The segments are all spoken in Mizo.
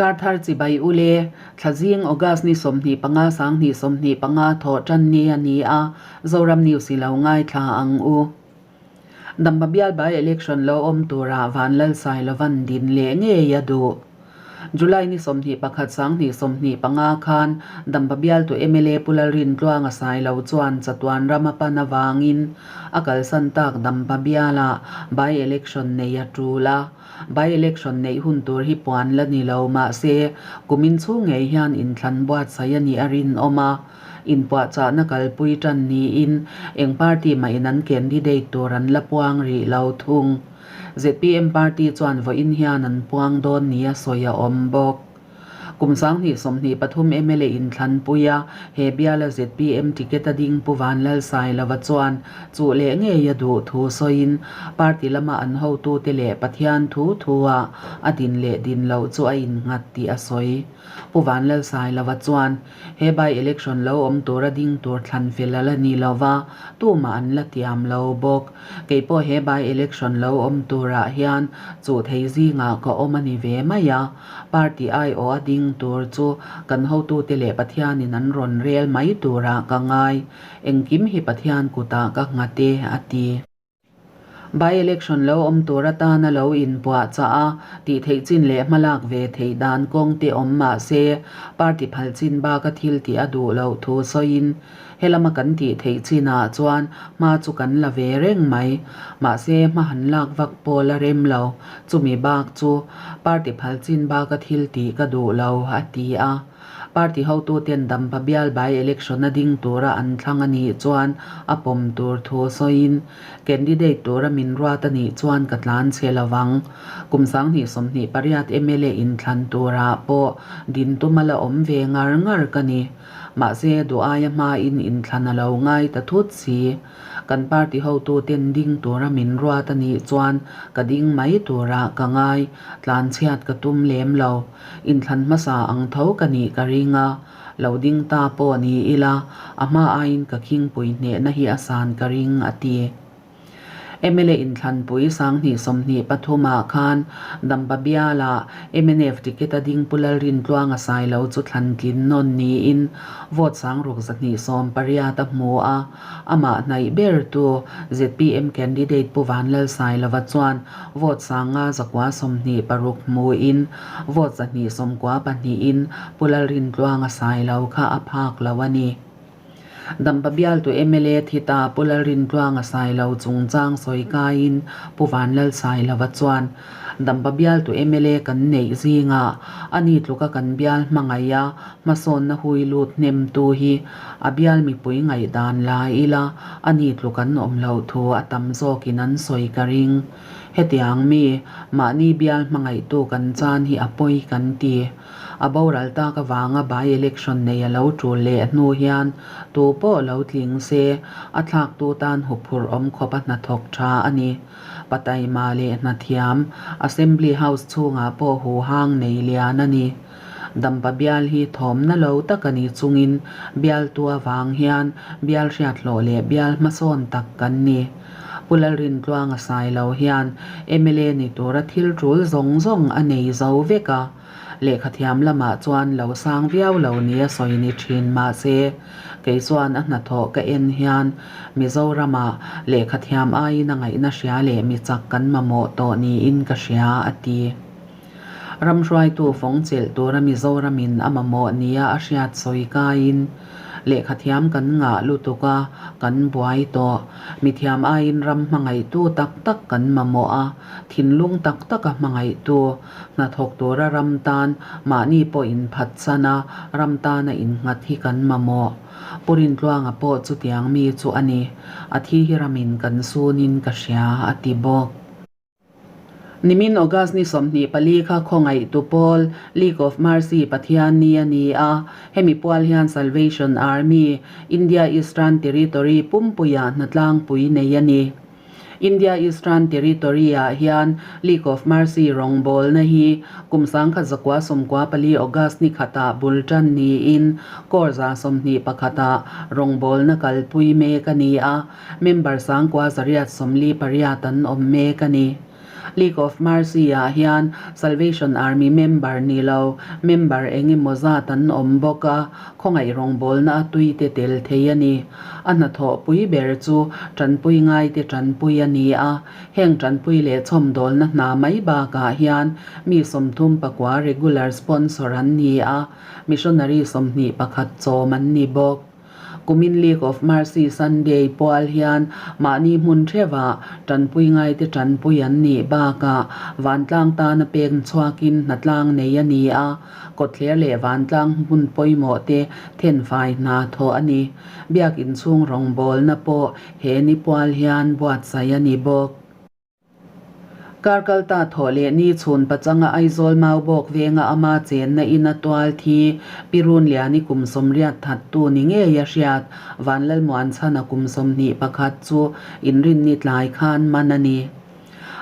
Karthar chibai ule, Thlazing August ni 25 2025 thawh tan ni a ni a, Zoram News i lo ngaithla ang u. Dampa bial by election lo awm turah Vanlalsailovan din leh ngei a duh. July ni 21 2025 khan Dampa bialtu mla Pu Lalrintluanga Sailo chuan chatuan ram a pan avangin a kalsan tak Dampa bialah by election nei a tul a. By election neih hun tur hi puan la ni lo mahse kumin chhung ngei hian inthlan buatsaih a nih a rinawm a. Inpuahchahna kalpui tan niin eng party mahin an candidate tur an la puang rih lo thung. Zpm party chuan vawiin hian an puang dawn nia sawi a awm bawk. Kum 2023 mla inthlanpui a, he biala zpm ticket a ding Pu Vanlalsailova chuan chuh leh ngei a duh thu sawiin party lama an hotute leh Pathian thu thua a din leh din loh chu a innghat tih a sawi. Pu Vanlalsailova chuan He by election lo awm tura ding tur thlan fel a la ni lo va, tumah an la tiam lo bawk. Kei pawh he by election lo awm turah hian chuh thei zingah ka awm a ni ve mai a. Party aiawh a ding tur chu kan hotute leh Pathianin an rawn rel mai turah ka ngai. Engkim hi Pathian kutah ka nghat e, a ti. By election lo awm tur atana lo inpuah chah a, tih theih chin leh hmalak ve theih dan kawng te awm mah se, party phal chin baka thil tih a duh loh thu sawiin, helama kan tih theih chinah chuan hma chu kan la ve reng mai. Mahse, hma han lak vak pawh la rem lo, chumi bak chu party phal chin baka thil tih ka duh lo, a ti a. Party hotuten Dampa bial by election a ding tura an thlang a nih chuan a pawm tur thu sawiin, Candidate tura min ruat a nih chuan ka tlan chhe lo vang. Kum 2028 mla inthlan turah pawh din tuma la awm ve ngar ngar ka ni. Mahse, duh aia hmain inthlan a lo ngai ta thut si. Kan party hotuten ding tura min ruat a nih chuan ka ding mai turah ka ngai, tlanchhiat ka tum lem lo. Inthlan hmasa ang tho ka nih ka ring a, lo ding ta pawh ni ila, a hma aiin ka khingpui hnehna hi a san ka ring, a ti. Mla inthlanpui 2023 ah khan Dampa bialah mnf ticket a ding Pu Lalrintluanga Sailo chu thlan tlin nawn niin vote 6280 a hmu a. Amah hnaih bertu zpm candidate Pu Vanlalsailova chuan vote 5,926 hmuin vote 294in Pu Lalrintluanga Sailo kha a phak lo a ni. Dampa bialtu mla thi ta Pu Lalrintluanga Sailo chungchang sawi kaiin Pu Vanlalsailova chuan Dampa bialtu mla kan neih zingah a ni tluka kan bial hmangaih a, hmasawnna hui lut hnemtu hi a bial mipui ngaihdan la ila a ni tluk an awm loh thu a tam zawkin an sawi ka ring. Hetiang mi, mahni bial hmangaihtu kan chan hi a pawi kan ti. A boral tak avanga by election nei a lo tul leh hnu hian tu pawh lo tling se, a thlaktu tan huphurh awm khawp a hnathawk tha a ni. Pataima leh hnathiam, Assembly House chhungah pawh huhang nei lian a ni. Dampa bial hi thawmna lo tak a ni chungin bialtu avang hian bial hriathlawh leh bial hmasawn tak kan ni. Pu Lalrintluanga Sailo hian mla ni tura thil tul zawng zawng a nei zo vek a, lehkhathiam lamah chuan lo sang viau lo nia sawi ni thin mahse kei chuan a hnathawh ka en hian Mizoramah lehkhathiam aiin a ngaihna hria leh mi chak kan mamawh tawh niin ka hria, a ti. Ram hruaitu fawng chelh tura Mizoramin a mamawh nia a hriat sawi kaiin, lehkhathiam kan ngah lutuk a, kan buai tawh. Mithiam aiin ram hmangaihtu tak tak kan mamawh a, thinlung tak taka hmangaihtu, hnathawk tura ram tan mahni pawh inphatsan a, ram tana innghat hi kan mamawh. Pu Rintluanga pawh chutiang mi chu a ni. A thi hi ramin kan sunin ka hria, a ti bawk. Nimin August ni 24 kha khawngaihtu pawl League of Mercy Pathian ni a ni a, hemi pual hian Salvation Army, India Eastern Territory pumpuiah hnatlangpui nei a ni. India Eastern Territory-ah hian League of Mercy rawngbawlna hi kum 1994 August ni khatah bul tan niin Corps 21-ah rawngbawlna kalpui mek a ni a. Member 9848 an awm mek a ni. League of Mercy ah hian Salvation Army member ni lo member eng emaw zat an awm bawk a, khawngaih rawngbawlna a tuite tel thei a ni. A hnathawh pui ber chu tanpui ngaite tanpui a ni a, heng tanpui leh chhawmdawlna hna mai bakah hian mi 39 regular sponsor an ni a, missionary 21 chawm an ni bawk. Kumin League of Mercy Sunday pual hian mahni hmun theuhah tanpui ngaite tanpui an nih bakah vantlang tana pek chhuakin hnatlang nei a ni a, kawtthler leh vantlang hmun pawimawh te thenfai hna thawh a ni. Biak inchhung rawngbawlna pawh he ni pual hian buatsaih a ni bawk. Kar kalta thawh leh ni chhun pachanga Aizawl Maubawk venga ama chenna ina tual thi Pi Runliani kum 80 thattu ni ngei a hriat Vanlalmuanchhana kum 21 chu inrinni tlai khan man a ni.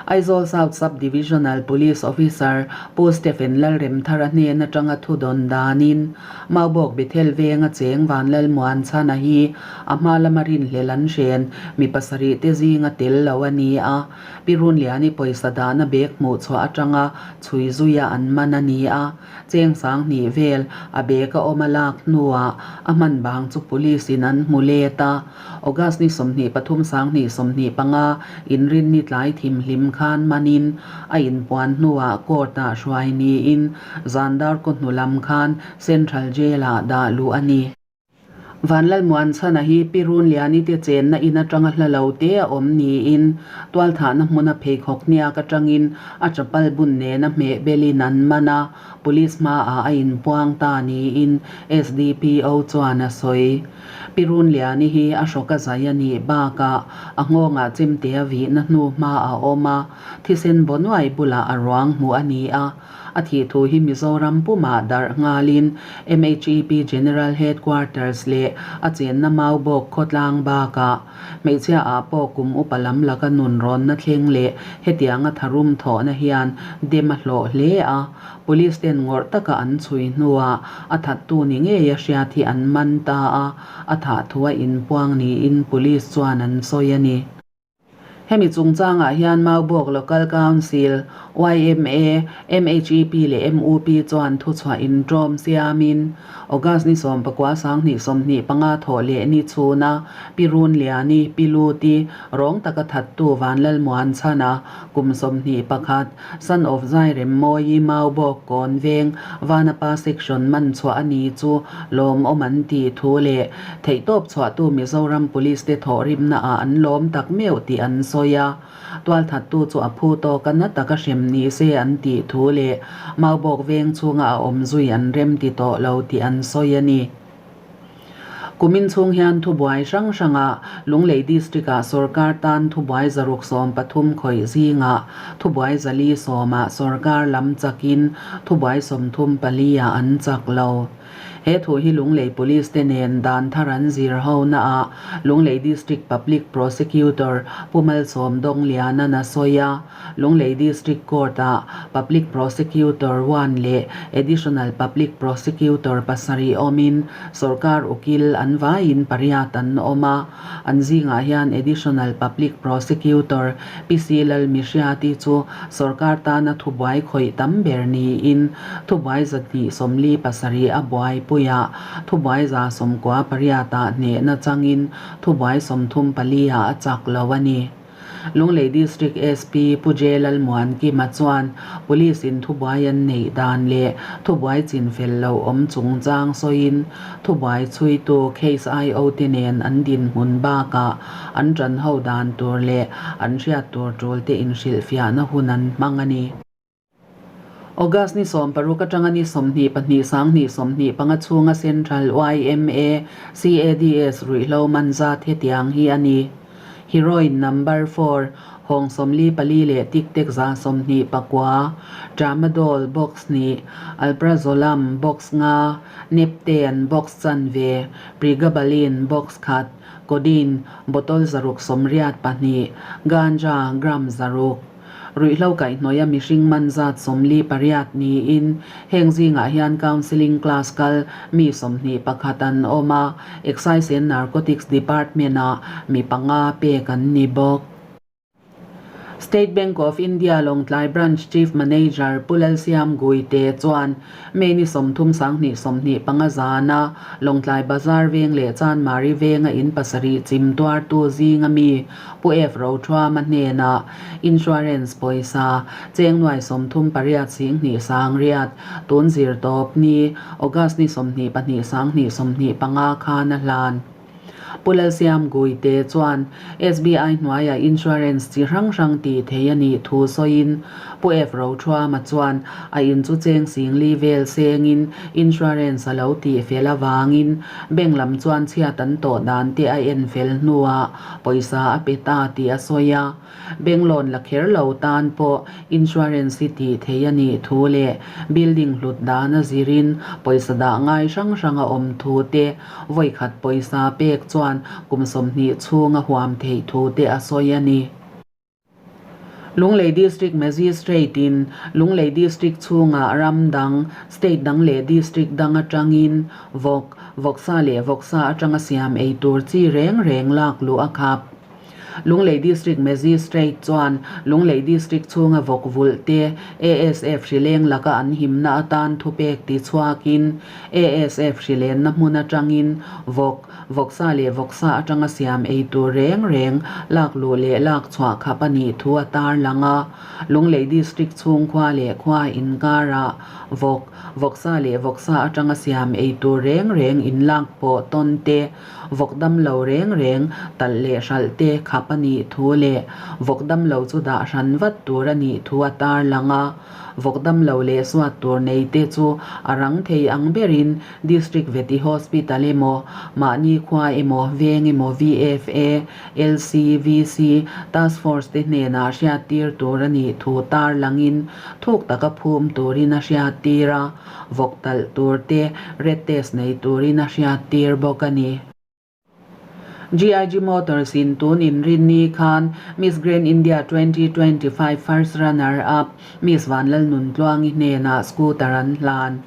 Aizawl South Sub-Divisional Police Officer Pu Stephen Lalremthara hnen atanga thudawn danin Maubawk Bethel venga cheng Vanlalmuanchhana hi a hma lama rinhlel an hren mi pasarih te zinga tel lo a ni a, Pi Runliani pawisa dahna bag hmuh chhuah atanga chhui zuia an man a ni a, cheng 2000 vel a bag a awm a lak hnuah a hman bang chu police in an hmu let a. August ni 23 2025 inrinni tlai thimhlim khan manin a inpuan hnuah court ah hruai niin zan darkaw hnu lam khan Central Jail ah dah luh a ni. Vanlalmuanchhana hi Pi Runliani te chenna in atanga hla lo te a awm niin tualthahna hmuna pheikhawk hniak atangin a chapal bun nena hmeh belin an man a, Police hmaah a inpuang ta niin SDPO chuan a sawi. Pi Runliani hi a hrawk a zai a nih bakah a nghawngah chemte a vihna hnu hma a awm a, thisen baw nuai bulah a ruang hmuh a ni a. A thih thu hi Mizoram pumah darh nghalin MHEP General Headquarters leh a chenna Maubawk khawtlang bakah hmeichhia ah pawh kum upa lam laka nun rawnna thleng leh hetianga tharum thawhna hian dem a hlawh hle a. Police ten ngawrh taka an chhui hnuah a thattu ni ngei a hriat hi an man ta a, a thah thu a inpuang niin Police chuan an sawi a ni. Hemi chungchangah hian Maubawk Local Council, yma, MHEP leh MUP chuan thuchhuah inṭawm siamin August ni 19 2025 thawh leh ni chhuna Pi Runliani, Pi Luti, rawng taka thattu Vanlalmuanchhana kum 21, Son of Zairemmawi Maubawk Kawn Veng Vanapa Section man chhuah a ni chu lawmawm an tih thu leh Theihtawp chhuahtu Mizoram Police te thawhrimna ah an lawm tak meuh tih an sawi a, tualthattu chu a phu tawk a na taka hrem ni se an tih thu leh Maubawk veng chhunga a awm zui an rem ti tawh lo tih an sawi a ni. Kumin chhung hian thubuai hrang hrangah Lunglei District ah sorkar tan thubuai 613 khawih zingah thubuai 410 ah sorkar lam chakin thubuai 34 ah an chak lo. He thu hi Lunglei Police te nen dan thar an zir ho naah Lunglei District Public Prosecutor Pu Malsawm Dawngliana'n a sawi a, Lunglei District Court-ah Public Prosecutor one leh Additional Public Prosecutor pasarih awmin sorkar ukil an vaiin pariat an awm a, an zingah hian Additional Public Prosecutor PC Lalmihriati chu sorkar tana thubuai khawih tam ber niin thubuai 247 a buaipuiah thubuai 98 ah hnehna changin thubuai 34 ah a chak lo a ni. Lunglei District SP Pu J Lalmuankima chuan Police in thubuai an neih dan leh thubuai chinfel lo awm chungchang sawiin thubuai chhuitu case IO te nen an dinhmun bakah an ṭan ho dan tur leh an hriat tur ṭul te inhrilhfiahna hun an hmang a ni. August ni 16 atanga ni 22 2025 chhunga Central yma CADS ruihhlo man zat hetiang hi a ni. Heroin number four, hawng 44 leh tik tek 129, Tramadol box hnih, Alprazolam box nga, Nepten box chanve, Pregabalin box khat, Codeine bottle 682, Ganja gram 600. Ruihhlo kaihhnawih a mihring man zat 48 niin heng zingah hian counselling class kal mi 21 an awm a, Excise and Narcotics Department-ah mi panga pek an ni bawk. State Bank of India Lawngtlai Branch Chief Manager Pu Lalsiam Guite chuan May ni 30 sanghnih 25 zana Lawngtlai Bazar veng leh Chanmari venga in pasarih chim tuartu zinga mi Pu F Rothuama hnenah Insurance pawisa cheng nuai 38 singhnih sangriat tun zir tawp ni August ni 22 sanghnih 25 khan a hlan. Pu Lalsiam Guite chuan SBI hnuaiah insurance chi hrang hrang tih thei a nih thu sawiin Pu F Rothuama chuan a in chu cheng singli vel sengin insurance a lo tih fel avangin bank lam chuan chhiat an tawh dan te a en fel hnuah pawisa a pe ta tih a sawi a. Bank loan la kher lo tan pawh insurance hi tih thei a nih thu leh building hlut dan a zirin pawisa dah ngai hrang hrang a awm thu te, vawi khat pawisa pek chuan kum 20 chhung a huam theih thu te a sawi a ni. Lunglei District Magistrate in Lunglei District chhungah ram dang, state dang leh district dang atangin vawk, vawksa leh vawksa atanga siam ei tur chi reng reng lak luh a khap. Lunglei District Magistrate chuan Lunglei District chhunga vawk vulh te ASF hrileng laka an himna atan thupek ti chhuakin ASF hrilenna hmun atangin vawk, vawksa leh vawksa atanga siam ei tur reng reng lak luh leh lak chhuah khap a nih thu a tarlang a. Lunglei District chhung khua leh khua inkarah vawk, vawksa leh vawksa atanga siam ei tur reng reng inlak pawh tawn te Vawk damlo reng reng talh leh hralh te khap a nih thu leh vawk damlo chu dah hran vat tur a nih thu a tarlang a. Vawk damlo leh suat tur nei te chu a rang thei ang berin District Vety Hospital emaw, mahni khua emaw, veng emaw VFA, LC, VC, Task Force te hnenah hriattir tur a nih thu tarlangin thuk taka phum turin a hriattir a. Vawk talh tur te red test nei turin a hriat tir bawk a ni. GIG Motors in tun inrinni khan Miss Grand India 2025 First Runner Up Miss Vanlalnuntluangi hnenah scooter an hlan.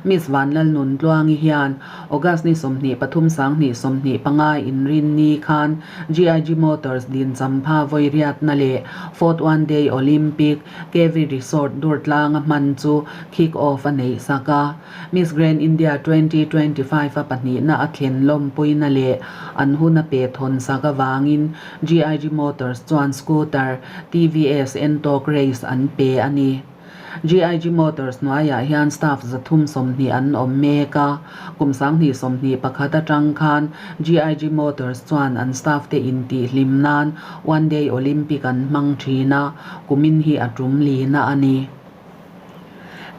Miss Vanlalnuntluangi hian August ni 23 sanghnih 25 inrinni khan GIG Motors din champha vawi riatna leh Fourth One Day Olympic KV Resort Durtlanga hman chu kick off a neih sak a. Miss Grand India 2025 a pahnihna a thlen lawmpuina leh an hun a pe thawn sak avangin GIG Motors chuan scooter TVS Ntorq Race an pe a ni. GIG Motors hnuaiah hian staff 320 an awm mek a, kum 2021 atang khan GIG Motors chuan an staff te intihhlim nan One Day Olympic an hmang thin a, kumin hi a tum lina a ni.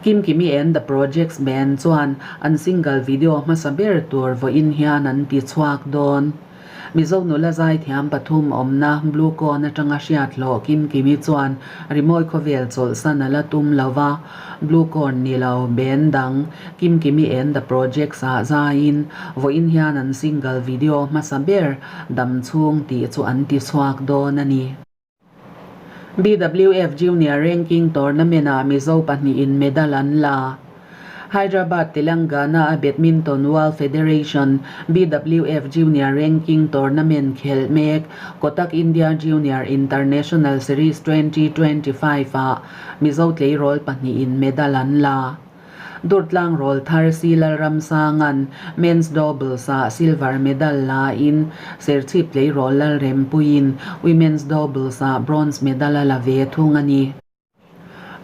Kimkimi and the Projects Band chuan an single video hmasa ber tur vawiin hian an ti chhuak dawn. Mizo nula zaithiam pathum awmna Blue Cone atanga hriat hlawh Kimkimi chuan rimawi khawvel chawlhsan a la tum lo va, Blue Corn ni lo band dang Kimkimi and the Projects ah zaiin vawiin hian an single video hmasa ber dam chhung tih chu an ti chhuak dawn a ni. BWF Junior Ranking Tournament-ah Mizo pahnihin medal an la. Hyderabad, Telangana-a Badminton World Federation, BWF, Junior Ranking Tournament khelh mek Kotak India Junior International Series 2025-ah Mizo tleirawl pahnihin medal an la. Durtlang rawl thar Si Lalramsanga'n Men's Doubles-ah silver medal la in Serchhip tleirawl Lalrempuiin Women's Doubles-ah bronze medal a la ve thung a ni.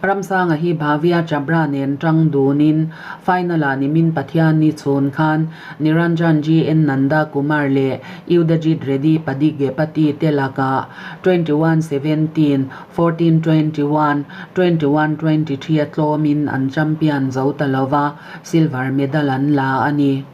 Ramsanga hi Bhavya Chhabra nen tang dunin final-ah nimin Pathianni chhun khan Niranjan GN Nanda Kumar leh Yudhajit Reddy Padigepati te lakah 21-17, 14-21, 21-23 a tlawmin an champion zo ta lo va, silver medal an la a ni.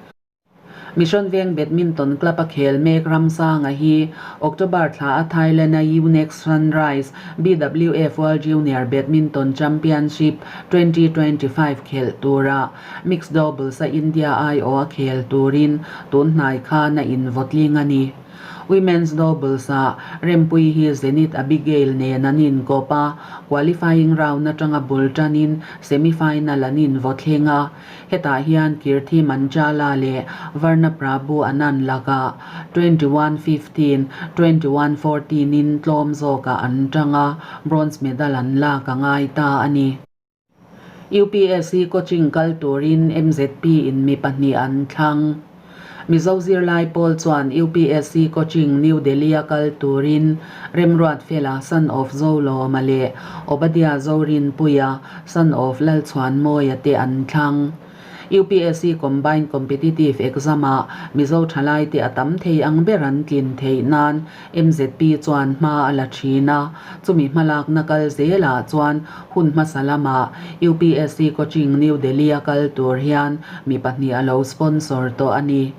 Mission Veng Badminton Club a khel mek Ramsanga hi October thla a Thailand a Yonex Sunrise BWF World Junior Badminton Championship 2025 khelh tura mixed doubles a India aiawh a khel turin tun hnai khan a invawtling a ni. Women's Doubles-ah Rempuii hi Zenith Abigail nen an inkawp a, qualifying round atanga bul tanin semi-final an invaw thleng a. Hetah hian Kirthi Manchala leh Varna Prabhu Anand lakah 21 15, 21 14 in tlawm zawkah an tang a, bronze medal an lak a ngai ta a ni. UPSC coaching kal turin MZP in mi pahnih an thlang. Mizo zirlai pawl chuan UPSC coaching New Delhi a kal turin Remruatfela son of Zolawma leh Obadiah Zorinpuia son of Lalchhuanmawia te an thlang. UPSC Combined Competitive Exam-ah Mizo thalaite a tam thei ang ber an tlin theih nan MZP chuan hma a la thin a, chumi hmalakna kal zelah chuan hun hmasa lamah UPSC Coaching New Delhi-a kal tur hian mi pahnih a lo sponsor tawh a ni.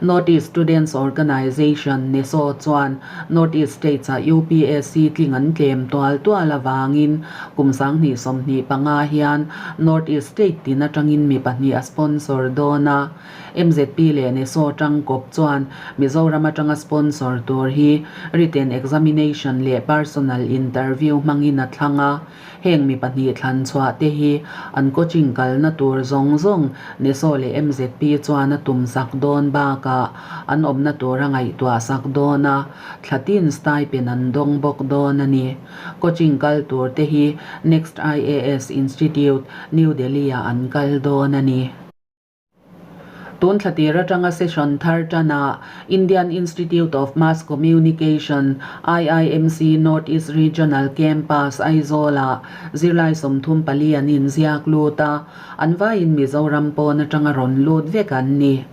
North East Students Organisation, NESO, chuan North East States-ah UPSC tling an tlem tual tual avangin kum 2025 hian North East State tin atangin mi pahnih a sponsor dawn a. MZP leh NESO tangkawp chuan Mizoram atanga sponsor tur hi written examination leh personal interview hmangin a thlang a. Heng mi pahnih thlan chhuah te hi an coaching kalna tur zawng zawng NESO leh MZP chuan a tum sak dawn bakah an awmna tur a ngaihtuah sak dawn a, thla tin stipend an dawng bawk dawn a ni. Coaching kal tur te hi Next IAS Institute, New Delhi-ah an kal dawn a ni. Tun thla tir atanga session thar tanah Indian Institute of Mass Communication, IIMC, North East Regional Campus, Aizawl-ah zirlai 34 an inziak lut a, an vaiin Mizoram pawn atanga rawn lut vek an ni.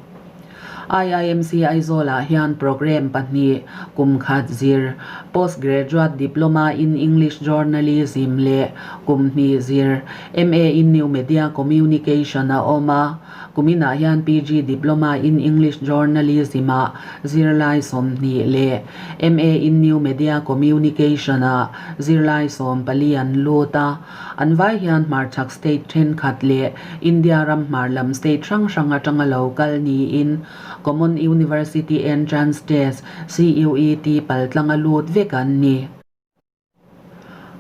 IIMC Aizawl-ah hian programme pahnih, kum khat zir, Post Graduate Diploma in English Journalism leh kum hnih zir, MA in New Media Communication a awm a, kuminah hian PG Diploma in English Journalism-ah zirlai 20 leh MA in New Media Communication-ah zirlai 14 an lut a. An vai hian hmarchhak state thenkhat leh India ram hmar lam state hrang hrang atanga lo kal niin Common University Entrance Test, CUET, paltlanga lut vek an ni.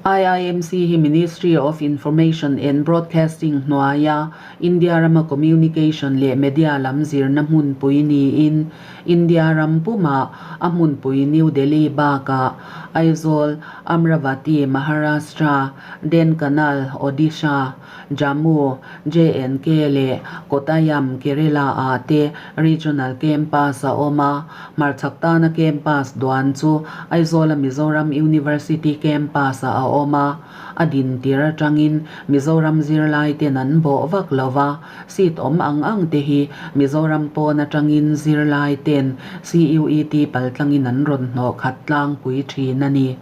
IIMC hi Ministry of Information and Broadcasting hnuaia India rama communication leh media lam zirna hmunpui niin India ram pumah a hmunpui New Delhi bakah Aizawl, Amravati, Maharashtra, Dhenkanal, Odisha, Jammu, J&K leh Kottayam, Kerala-ah te Regional Campus a awm a. Hmarchhak tana campus duan chu Aizawla Mizoram University Campus-ah a awm a. A din tir atangin Mizoram zirlai ten an bawh vak lo va, seat awm ang ang te hi Mizoram pawn atangin zirlai ten CUET paltlangin an rawn hnawh khat tlangpui thin a ni.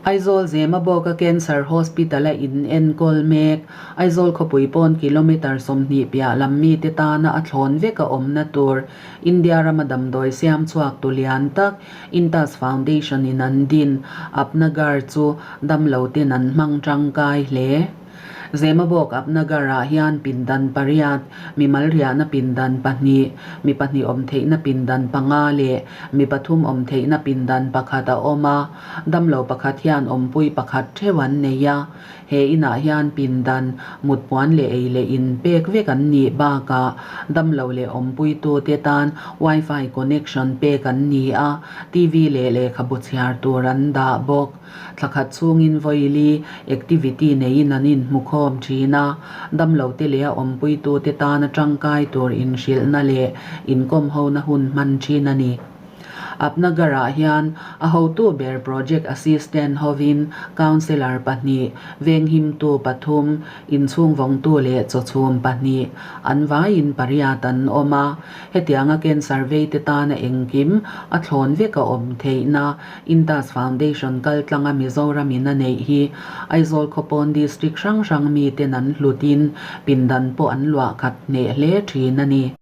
Aizawl Zemabawka Cancer Hospital-a in enkawl mek. Aizawl khawpui pawn kilometre 20 piah lam mite tana a thlawn vek a awmna tur India rama damdawi siam chhuak tu lian tak Intas Foundation in an din Apnagar chu damlo ten an hmang tangkai hle. Zemabawk Apnagar-ah hian pindan pariat, mimal riahna pindan pahnih, mi pahnih awm theihna pindan panga leh mi pathum awm theihna pindan pakhat a awm a. Damlo pakhat hian awmpui pakhat theuh an nei a. He inah hian pindan, mutpuan leh ei leh in pek vek an nih bakah damlo leh awmpuitute tan Wi-Fi connection pek an ni a, TV leh lehkhabu chhiar tur an dah bawk. Thla khat chhungin vawili activity neiin an inhmukhawm thin a, damlote leh a awmpuitute tana tangkai tur inhrilhna leh inkawmhona hun hman thin a ni. Apnagar-ah hian a hotu ber project assistant hovin councillor pahnih, venghimtu pathum, inchhung vawngtu leh chawchhum pahnih an vaiin pariat an awm a. Hetianga cancer veite tana engkim a thlawn vek a awm theihna Intas Foundation kaltlanga Mizoram in a neih hi Aizawl khawpawn District hrang hrang miten an hlutin pindan pawh an luah khat hneh hle thin a ni.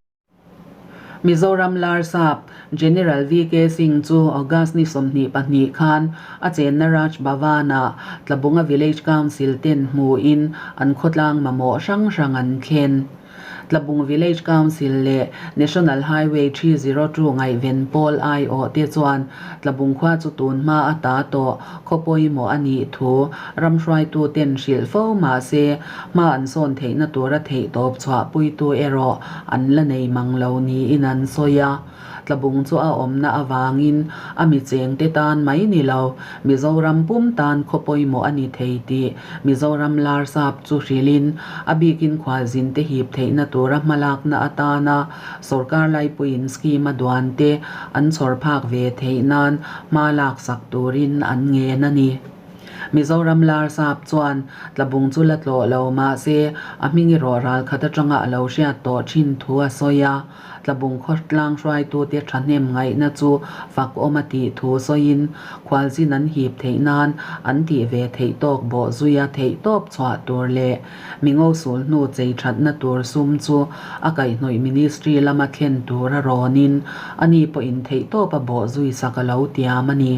Mizoram Larsap General VK Singh chu August ni 22 khan a chenna Raj Bhavan-ah Tlabunga Village Council ten hmuin an khawtlang mamawh hrang hrang an thlen. Tlabung Village Council leh National Highway 302 ngaihven pawl aiawh te chuan Tlabung khua chu tun hma a ta tawh khaw pawimawh a nih thu ram hruaitu ten hrilh fo mah se hma an sawn theihna tura theihtawp chhuahpuitu erawh an la nei mang lo niin an sawi a. Tlabung chu a awmna avangin a mi chengte tan mai ni lo, Mizoram pum tan khaw pawimawh a ni thei tih Mizoram Larsap chu hrilhin a bikin khualzinte hip theihna tura hmalakna atana sorkar laipuiin scheme a duan te an chhawr phak ve theih nan hma laksak turin an ngen a ni. Mizoram Larsap chuan Tlabung chu la tlawh lo mahse a hming erawh ralkhat atanga a lo hriat tawh thin thu a sawi a. Tlabung khawtlang hruaitute thahnem ngaihna chu fak awm a tih thu sawiin khualzin an hip theih nan an tih ve theih tawk bawh zuia theih tawp chhuah tur leh mingo sul hnu chei thatna tur sum chu a kaihhnawih ministry lama thlen tur a rawnin ani pawhin theih tawp a bawh zui sak a lo tiam a ni.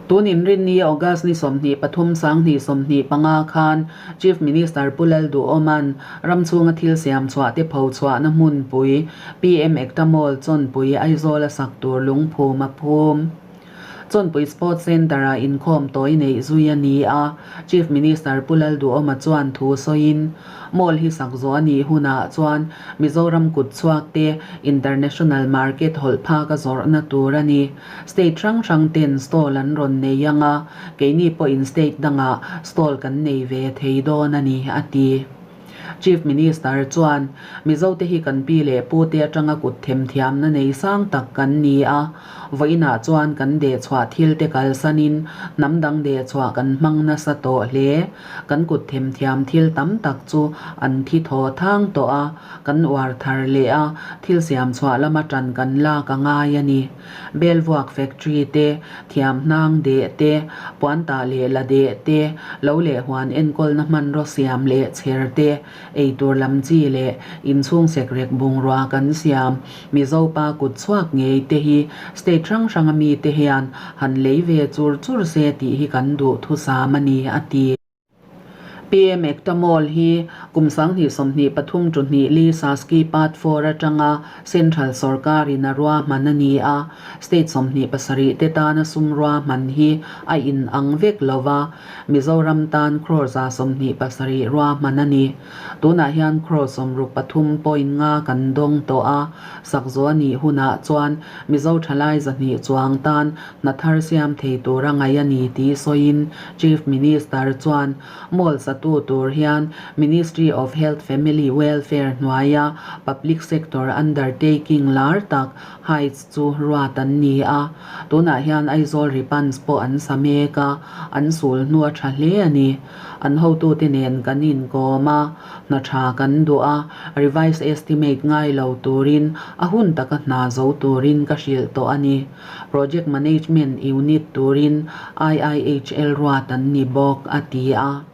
Tun inrinni August ni 23 2025 khan Chief Minister Pu Lalduhawma'n ram chhunga thil siam chhuah te pho chhuahna hmunpui PM Ekta Mall Chawnpui Aizawl a sak tur lungphum a phum. Chawnpui Sports Centre-ah inkhawm tawi neih zui a ni a, Chief Minister Pu Lalduhawma chuan thu sawiin, Mall hi sak zawh a nih hunah chuan Mizoram kut chhuak te international market hawlh phak a zawrhna tur a ni. State hrang hrang ten stall an rawn nei ang a, keini pawhin state dangah stall kan nei ve thei dawn a ni, a ti. Chief Minister chuan, Mizote hi kan pi leh pute atanga kut themthiamna nei sang tak kan ni a, vawiinah chuan kan dehchhuah thilte kalsanin hnam dang dehchhuah kan hmang nasa tawh hle. Kan kut themthiam thil tam tak chu an thi thaw thang tawh a, kan uar thar leh a, thil siam chhuah lama tan kan lak a ngai a ni. Belvuak factory te, thiam hnang deh te, puan tah leh la deh te, lo leh huan enkawlna hmanraw siam leh chher te, eitur lam chi leh inchhung sekrek bungrua kan siam Mizopa kut chhuak ngei te hi state hrang hranga mite hian han lei ve chur chur se tih hi kan duh thusam a ni, a ti. PM Ekta Mall hi kum 2023 to hnih li Saski Part Four atanga Central sawrkarin a ruahman a ni a, State 27 te tana sum ruahman hi a inang vek lo va, Mizoram tan crore 27 ruahman a ni. Tunah hian crore 63 point nga kan dawng tawh a, sakzawh a nih hunah chuan Mizo thalai 200 chuang tan Hna thar siam thei tura ngaih a ni tih sawiin Chief Minister chuan mall satu tur hian Ministry of Health Family Welfare hnuaia public sector undertaking lar tak Heights chu ruat an ni a. Tunah hian Aizawl Ripans pawh an sa mek a, an sul hnu a tha hle a ni. An hotute nen kan inkawm a, hna tha kan duh a, revise estimate ngai lo turin a hun taka hna zo turin ka hrilh tawh a ni. Project Management Unit turin IIHL ruat an ni bawk, a ti a.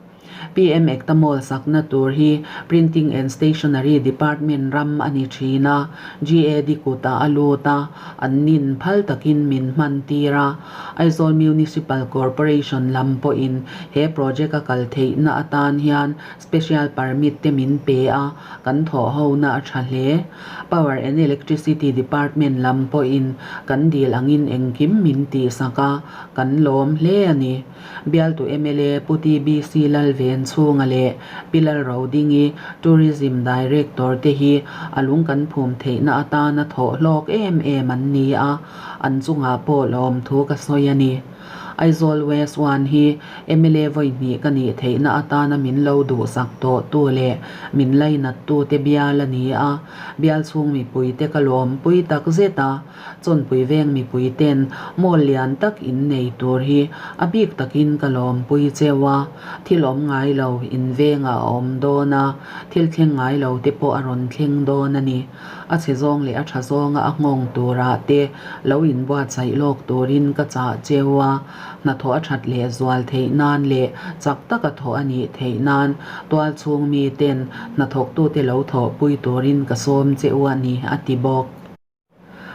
PM Ekta Mall sakna tur hi Printing and Stationery Department ram a ni thin a, GAD kutah a lut a, an nin phal takin min hman tir a. Aizawl Municipal Corporation lam pawhin he project a kal theihna atan hian Special Permit te min pe a, kan thawh hona a tha hle. Power and Electricity Department lam pawhin kan dil angin engkim min tihsak a, kan lawm hle a ni. Bialtu mla Pu TBC Lalven chhunga leh Pi Lalrodingi, Tourism Director te hi a lung kan phum theihna atana thawh hlawk em em an ni a, an chungah pawh lawmthu ka sawi a ni. Aizawl West One hi mla vawi hnih ka nih theihna atana min lo duhsak tawhtu leh min lainattu te bial a ni a, bial chhung mipuite ka lawmpui tak zet a, Chawnpui veng mipui ten mall lian tak in nei tur hi a bik takin ka lawmpui cheu a, thil awm ngai lo in vengah a awm dawn a, thil thleng ngai lo te pawh a rawn thleng dawn a ni. A chhe zawng leh a tha zawnga a nghawng turah te lo inbuatsaih lawk turin ka chah cheu a, hnathawh a that leh zual theih nan leh chak taka thawh a nih theih nan tual chhung miten hnathawktute lo thawhpui turin ka sawm che u a ni, a ti bawk.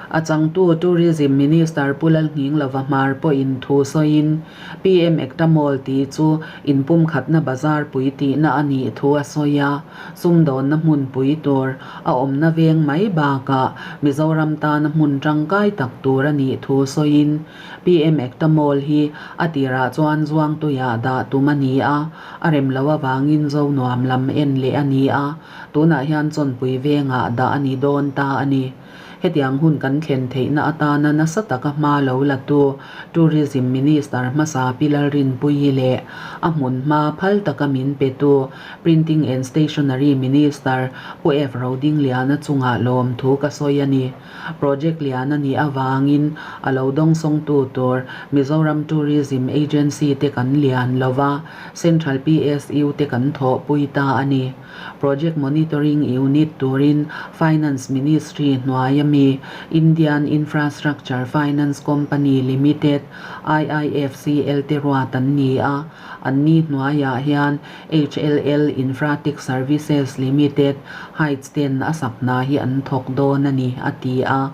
A changtu Tourism Minister Pu Lalnghinglova Hmar pawhin thu sawiin, PM Ekta Mall tih chu inpumkhatna bazar pui tihna a nih thu a sawi a, sumdawnna hmunpui tur a awmna veng mai bakah Mizoram tana hmun tangkai tak tur a nih thu sawiin, PM Ekta Mall hi a tirah chuan Zuangtuiah dah tum a ni a, a rem loh avangin Zonuam lam en leh a ni a, tunah hian Chawnpui vengah dah a ni dawn ta a ni. Hetiang hun kan thlen theihna atana nasa taka hma lo latu Tourism Minister hmasa Pi Lalrinpuii leh a hmun hma phal taka min petu Printing and Stationery Minister Pu F Rodingliana chungah lawmthu ka sawi a ni. Project lian a nih avangin a lo dawngsawngtu tur Mizoram Tourism Agency te kan lian lova, Central PSU te kan thawhpui ta a ni. Project Monitoring Unit turin Finance Ministry hnuaia mi Indian Infrastructure Finance Company Limited, IIFCL, te ruat an ni a, an ni hnuaiah hian HLL Infratech Services Limited, Heights ten a sak hna hi an thawk dawn a ni, a ti a.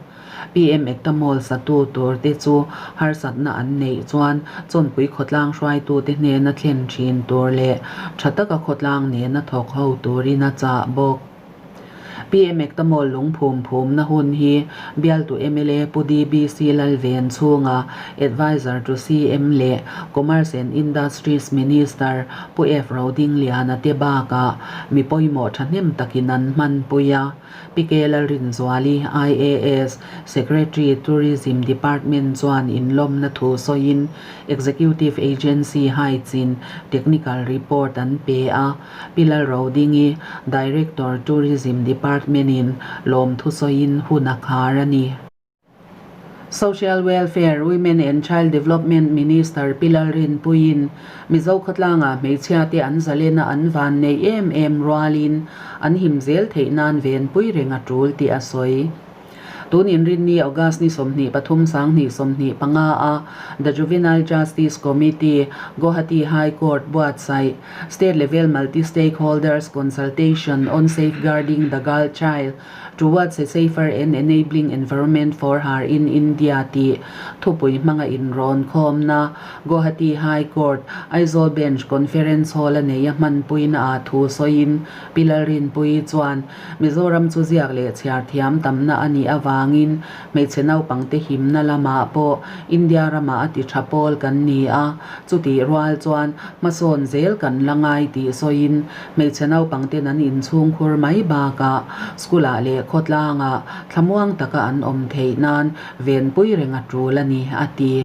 PM Ekta Mall satu tur te chu harsatna an neih chuan Chawnpui khawtlang hruaitute hnena thlen thin tur leh tha taka khawtlang nena thawk ho turin a chah bawk. PM Ekta Mall lungphum phumna hun hi bialtu mla Pu DBC Lalven chhunga Adviser to CM leh Commerce and Industries Minister Pu F Rodingliana te bakah mi pawimawh thahnem takin an hmanpui a. Pi K Lalrinzuali, IAS, Secretary, Tourism Department chuan inlawmna thu sawiin Executive Agency Heights-in technical report an pe a. Pi Lalrodingi, Director, Tourism Department-in lawmthu sawiin hun a khar a ni. Social Welfare, Women and Child Development Minister Pi Lalrinpuiin Mizo khawtlangah hmeichhiate an zalena an van neih em em rualin an him zel theih nan venpui reng a tul tih a sawi. Tun inrinni August ni 23 2025 a The Juvenile Justice Committee, Guwahati High Court buatsaih State Level Multi-Stakeholders Consultation on Safeguarding the Girl Child Towards a Safer and Enabling Environment for Her in India tih thupui hmanga inrawn khawmna Guwahati High Court, Aizawl Bench Conference Hall a nei a hmanpuina ah thu sawiin Pi Lalrinpuii chuan Mizoram chu ziak leh chhiar thiam tamna a nih avangin hmeichhe naupangte himna lamah pawh India ramah a ti tha pawl kan ni a, chutih rual chuan hmasawn zel kan la ngai tih sawiin Hmeichhe naupangten an inchhungkhur mai bakah school ah leh khawtlangah thlamuang taka an awm theih nan venpui reng a tul a ni, a ti.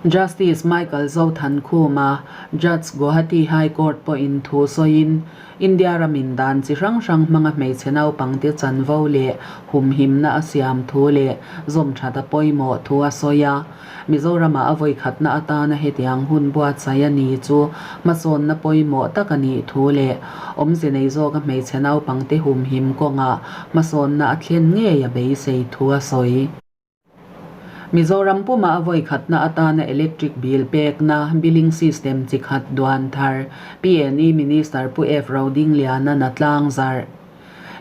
Justice Michael Zothankhuma, Judge Guwahati High Court pawhin thu sawiin, India ramin dan chi hrang hrang hmanga hmeichhe naupangte chanvo leh humhimna a siam thu leh zawm that a pawimawh thu a sawi a. Mizoramah a vawikhatna atana hetiang hun buatsaih a ni chu hmasawnna pawimawh tak a nih thu leh awmze nei zawka hmeichhe naupangte humhim kawngah hmasawnna a thlen ngei a beisei thu a sawi. Mizoram puma a vawikhatna atana electric bill pekna billing system chi khat duan thar PNE Minister Pu F Rodingliana'n a tlangzarh.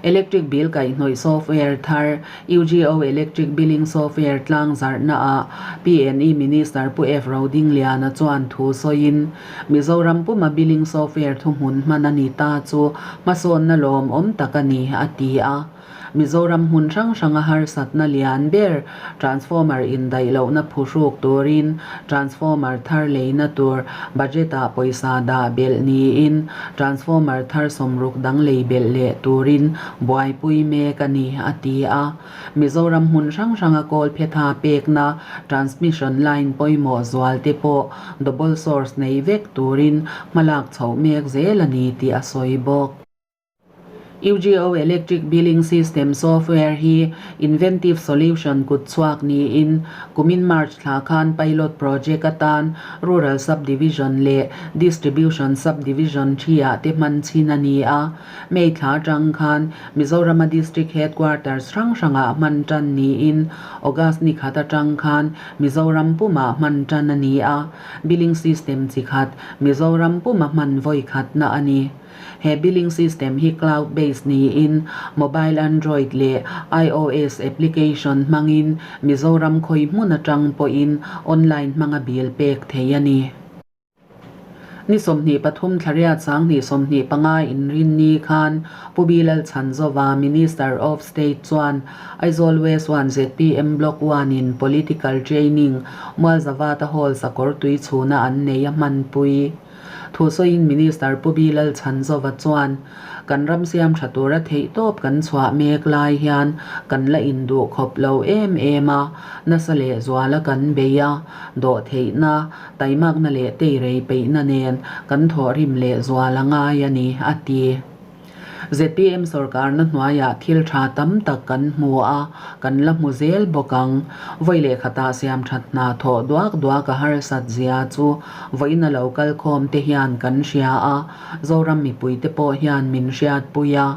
Electric bill kaihhnawih software thar UGO Electric Billing Software tlangzarhna ah PNE Minister Pu F Rodingliana chuan thu sawiin, Mizoram puma billing software thuhmun hman a ni ta chu hmasawnna lawmawm tak a ni, a ti a. Mizoram hmun hrang hranga harsatna lian ber transformer indaih lohna phuhruk turin transformer thar leina tur budget-ah pawisa dah belh niin transformer thar sawmruk dang lei belh leh turin buaipui mek a ni, a ti a. Mizoram hmun hrang hranga kawlphetha pekna transmission line pawimawh zual te pawh double source nei vek turin hmalak chhoh mek zel a ni tih a sawi bawk. UGO Electric Billing System software hi Inventive Solution kut chhuak niin kumin March thla khan pilot project atan Rural Sub-Division leh Distribution Sub-Division thi-ah te hman chhin a ni a. May thla atang khan Mizorama District Headquarters hrang hrangah hman tan niin August ni khat atang khan Mizoram pumah hman tan a ni a. Billing System chi khat Mizoram puma hman vawi khatna a ni. He billing system hi cloud based niin mobile Android leh iOS application hmangin Mizoram khawi hmun atang pawhin online hmanga bill pek theih a ni. Ni 23 thlariat 2025 inrinni khan Pu Bilal Chhanzova, Minister of State chuan Aizawl West 1 zpm Block 1 in Political Training Mualzavata Hall sakawr tui chhuna an nei a hmanpui. Thusawiin Minister Pu Bilal Chhanzova chuan, Kan ram siam tha tura theihtawp kan chhuah mek lai hian kan la induh khawp lo em em a, nasa lehzuala kan bei a, dawhtheihna, taimakna leh teirei peihna nen kan thawhrim lehzual a ngai a ni, a ti. Zpm sorkarna hnuaiah thil tha tam tak kan hmu a, kan la hmu zel bawk ang. Vawi leh khatah siam that hna thawh duak duak a harsat zia chu vawiina lo kal khawm te hian kan hria a, Zoram mipuite pawh hian min hriatpui a.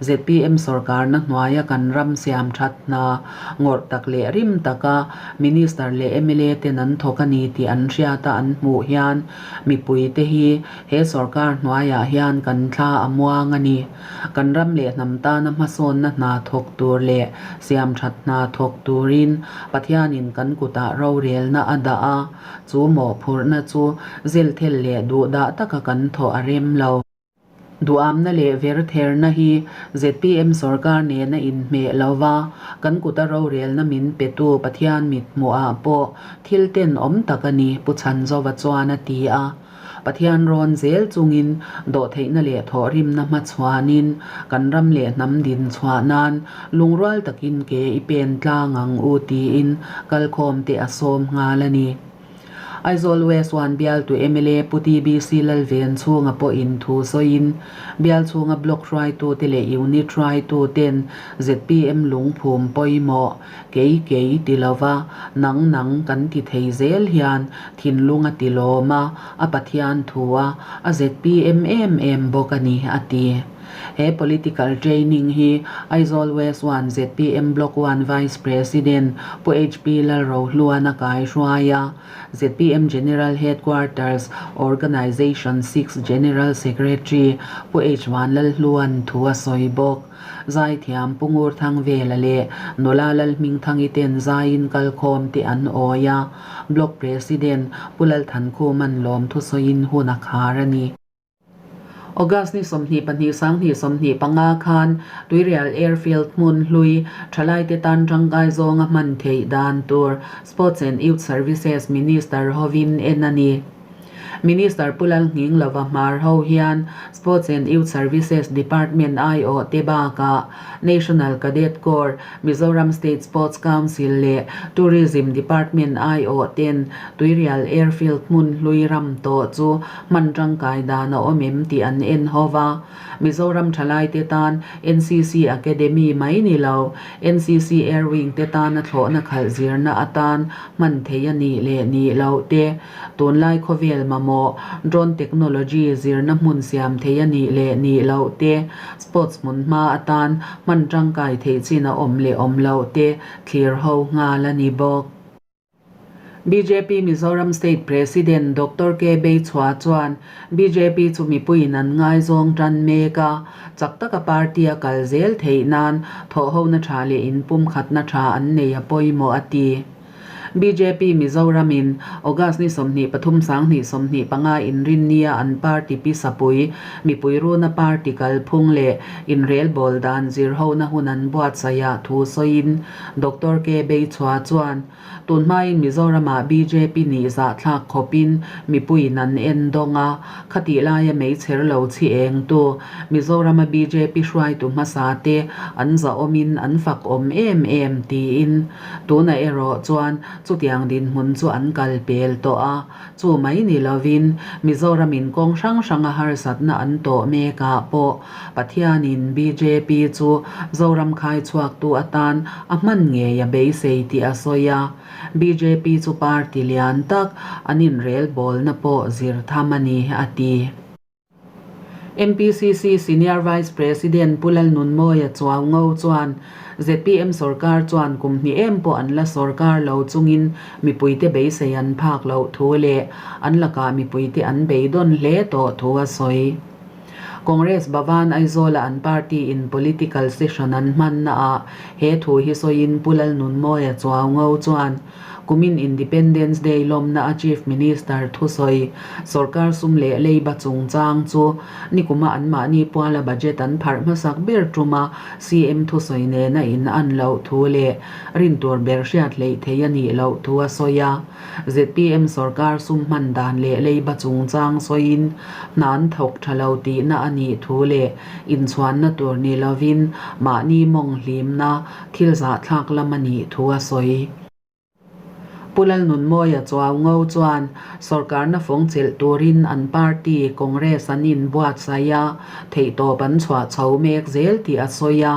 Zpm sorkarna hnuaia kan ram siam that hna ngawrh tak leh rim taka Minister leh mla ten an thawk a ni tih an hriata an hmuh hian mipuite hi He sorkar hnuaiah hian kan thla a muang a ni. Kan ram leh hnam tana hmasawnna hna thawk tur leh siamthat hna thawk turin Pathianin kan kutah rorelna a dah a, chu mawhphurhna chu zilthel leh duhdah taka kan thawh a rem lo. Duhamna leh vertherna hi zpm sorkar nena inhmeh lo va, kan kuta rorelna min petu Pathian mithmuhah pawh thil tenawm tak a ni, Pu Chhanzova chuan a ti a. Pathian rawn zel chungin dawhtheihna leh thawhrimna hmachhuanin kan ram leh hnam din chhuah nan lungrual takin ke i pen tlang ang u tiin kalkhawm te a sawm nghal a ni. Aizawl West 1 bialtu mla Pu TBC Lalvenchhunga pawhin thu sawiin bial chhunga block hruaitute leh unit hruaituten zpm lungphum pawimawh Kei kei ti lova nang nang kan ti thei zel hian thinlung a ti lawm a, a Pathian thu a, a zpm em em bawk a ni, a ti. He political training hi Aizawl West 1 zpm Block 1 Vice President Pu HP Lalrohluan a kaihruai a, zpm General Headquarters Organisation 6 General Secretary Pu H Vanlalhluan thu a sawi bawk. Zaithiam Pu Ngurthangvela leh nula Lalhmingthangi ten zaiin kalkhawm te an awi a, Block President Pu Lalthankhuma'n lawmthu sawiin hun a khar a ni. August ni 22 2025 khan Tuirial Airfield hmun hlui thalaite tan tangkai zawnga hman theih dan tur Sports and Youth Services Minister hovin en a ni. Minister Pu Lalnghing lova hmar ho hian Sports and Youth Services Department aiawh te bakah National Cadet Corps, Mizoram State Sports Council leh Tourism Department aiawh ten Tuirial Airfield hmun hlui ram tawh chu hman tangkai dan a awm em tih an en ho va. Mizoram thalaite tan NCC Academy mai ni lo, NCC Air Wing te tana thlawhna khalh zirna atan hman theih a nih leh nih loh te, Tunlai khawvel mamawh, drone technology zirna hmun siam thei a nih leh nih loh te, sports hmun hma atan hman tangkai theih chin a awm leh awm loh te thlir ho nghal a ni bawk. Bjp Mizoram State President Doctor K Beichhua chuan bjp chu mipuiin an ngaizawng tan mek a, chak taka party a kal zel theih nan thawhhona tha leh inpumkhatna tha an nei a pawimawh a ti. Bjp Mizoram in August ni 23 2025 inrinnia an party pi sapui, mipui runa party kalphung leh inrelbawl dan zirhona hun an buatsaih ah thu sawiin Doctor K Beichhua chuan tun hmain Mizoramah bjp nih zahthlak khawpin mipuiin an en dawng a, khatih laia meichher lo chhi engtu Mizorama bjp hruaitu hmasa te an zahawmin an fakawm em em tiin Tunah erawh chuan chutiang dinhmun chu an kal pel tawh a, chu mai ni lovin Mizoramin kawng hrang hranga harsatna an tawh mekah pawh Pathianin bjp chu Zoram khai chhuaktu atan a hman ngei a beisei tih a sawi a, bjp chu party lian tak an inrelbawlna pawh zir tham a ni, a ti. MPCC Senior Vice President Pu Lalnunmawia Chuaungo chuan zpm sorkar chuan kum hnih em pawh an la sorkar lo chungin mipuite beisei an phak loh thu leh an lakah mipuite an beidawn hle tawh thu a sawi. Congress Bhavan Aizawla an party in political session an hmannaah he thu hi sawiin Pu Lalnunmawia Chuaungo chuan kumin Independence Day lawmna a Chief Minister thusawi sorkar sum leh leiba chungchang chu nikuma anmahni puala budget an pharh hmasak ber tuma CM thusawi nena in an loh thu leh rin tur ber hriat hleih thei a nih loh thu a sawi a. Zpm sorkar sum hman dan leh leiba chungchang sawiin hna an thawk tha lo tihna a nih thu leh inchhuanna tur ni lovin mahni mawng hlimna thil zahthlak lam a nih thu a sawi. Pu Lalnunmawia Chuaungo chuan sorkarna fawng chelh turin an party Congress an inbuatsaih a, theihtawp an chhuah chho mek zel tih a sawi a.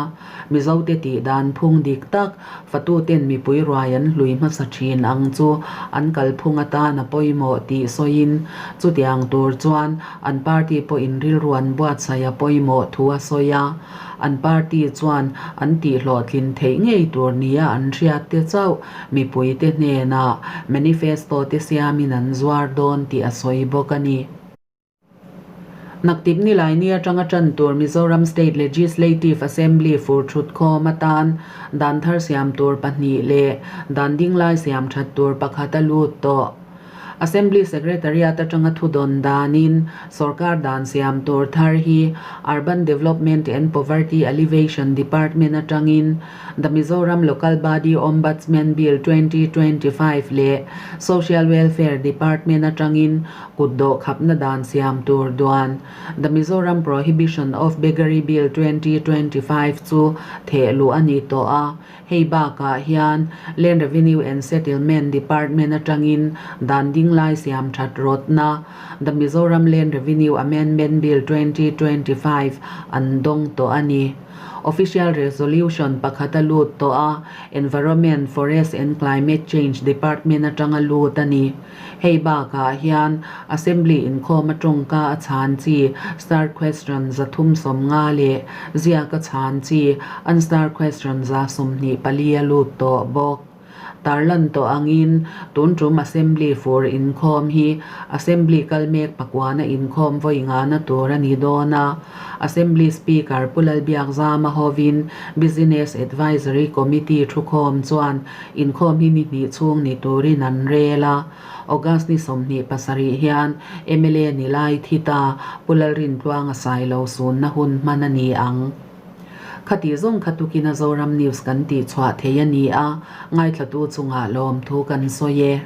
Mizote tih dan phung dik tak, fatuten mipui ruai an hlui hmasa thin ang chu an kalphung atan a pawimawh tih sawiin, chutiang tur chuan an party pawhin rilru an buatsaih a pawimawh thu a sawi a. An party chuan an tihhlawhtlin theih ngei tur nia an hriat te chauh mipuite hnenah manifesto te siamin an zuar dawn tih a sawi bawk a ni. Naktip Nilaini atanga tan tur Mizoram State Legislative Assembly fur thutkhawm atan dan thar siam tur pahnih leh dan dinglai siam that tur pakhat a lut tawh. Assembly Secretariat atanga thudawn danin sorkar dan siam tur thar hi Urban Development and Poverty Alleviation Department atangin The Mizoram Local Body Ombudsman Bill 2025 leh Social Welfare Department atangin Kut dawh khapna dan siam tur duan The Mizoram Prohibition of Beggary Bill 2025 chu theh luh a ni tawh a, hei bakah hian Land Revenue and Settlement Department atangin dan ding lai siam that rawtna The Mizoram Land Revenue Amendment Bill 2025 an dawng tawh a ni. Official Resolution pakhat a lut tawh a, Environment, Forest and Climate Change Department atanga lut a ni. Hei bakah hian Assembly inkhawm atawngka a chhan chi Star Question 350 leh ziak a chhan chi Unstar Question 24 a lut tawh bawk. Tarlan tawh angin tun tum Assembly fur inkhawm hi Assembly kal mek pakuana inkhawm vawi ngana tur a ni dawn a. Assembly Speaker Pu Lalbiakzama hovin Business Advisory Committee thukhawm chuan Inkhawm hi ni hnih chhung ni turin an rel a, August ni 27 hian mla ni lai thi ta Pu Lalrintluanga Sailo sunna hun hman a ni ang. Khati zawng kha tukin a Zoram News kan tihchhuah thei a ni a, ngaithlatu chungah lawmthu kan sawi e.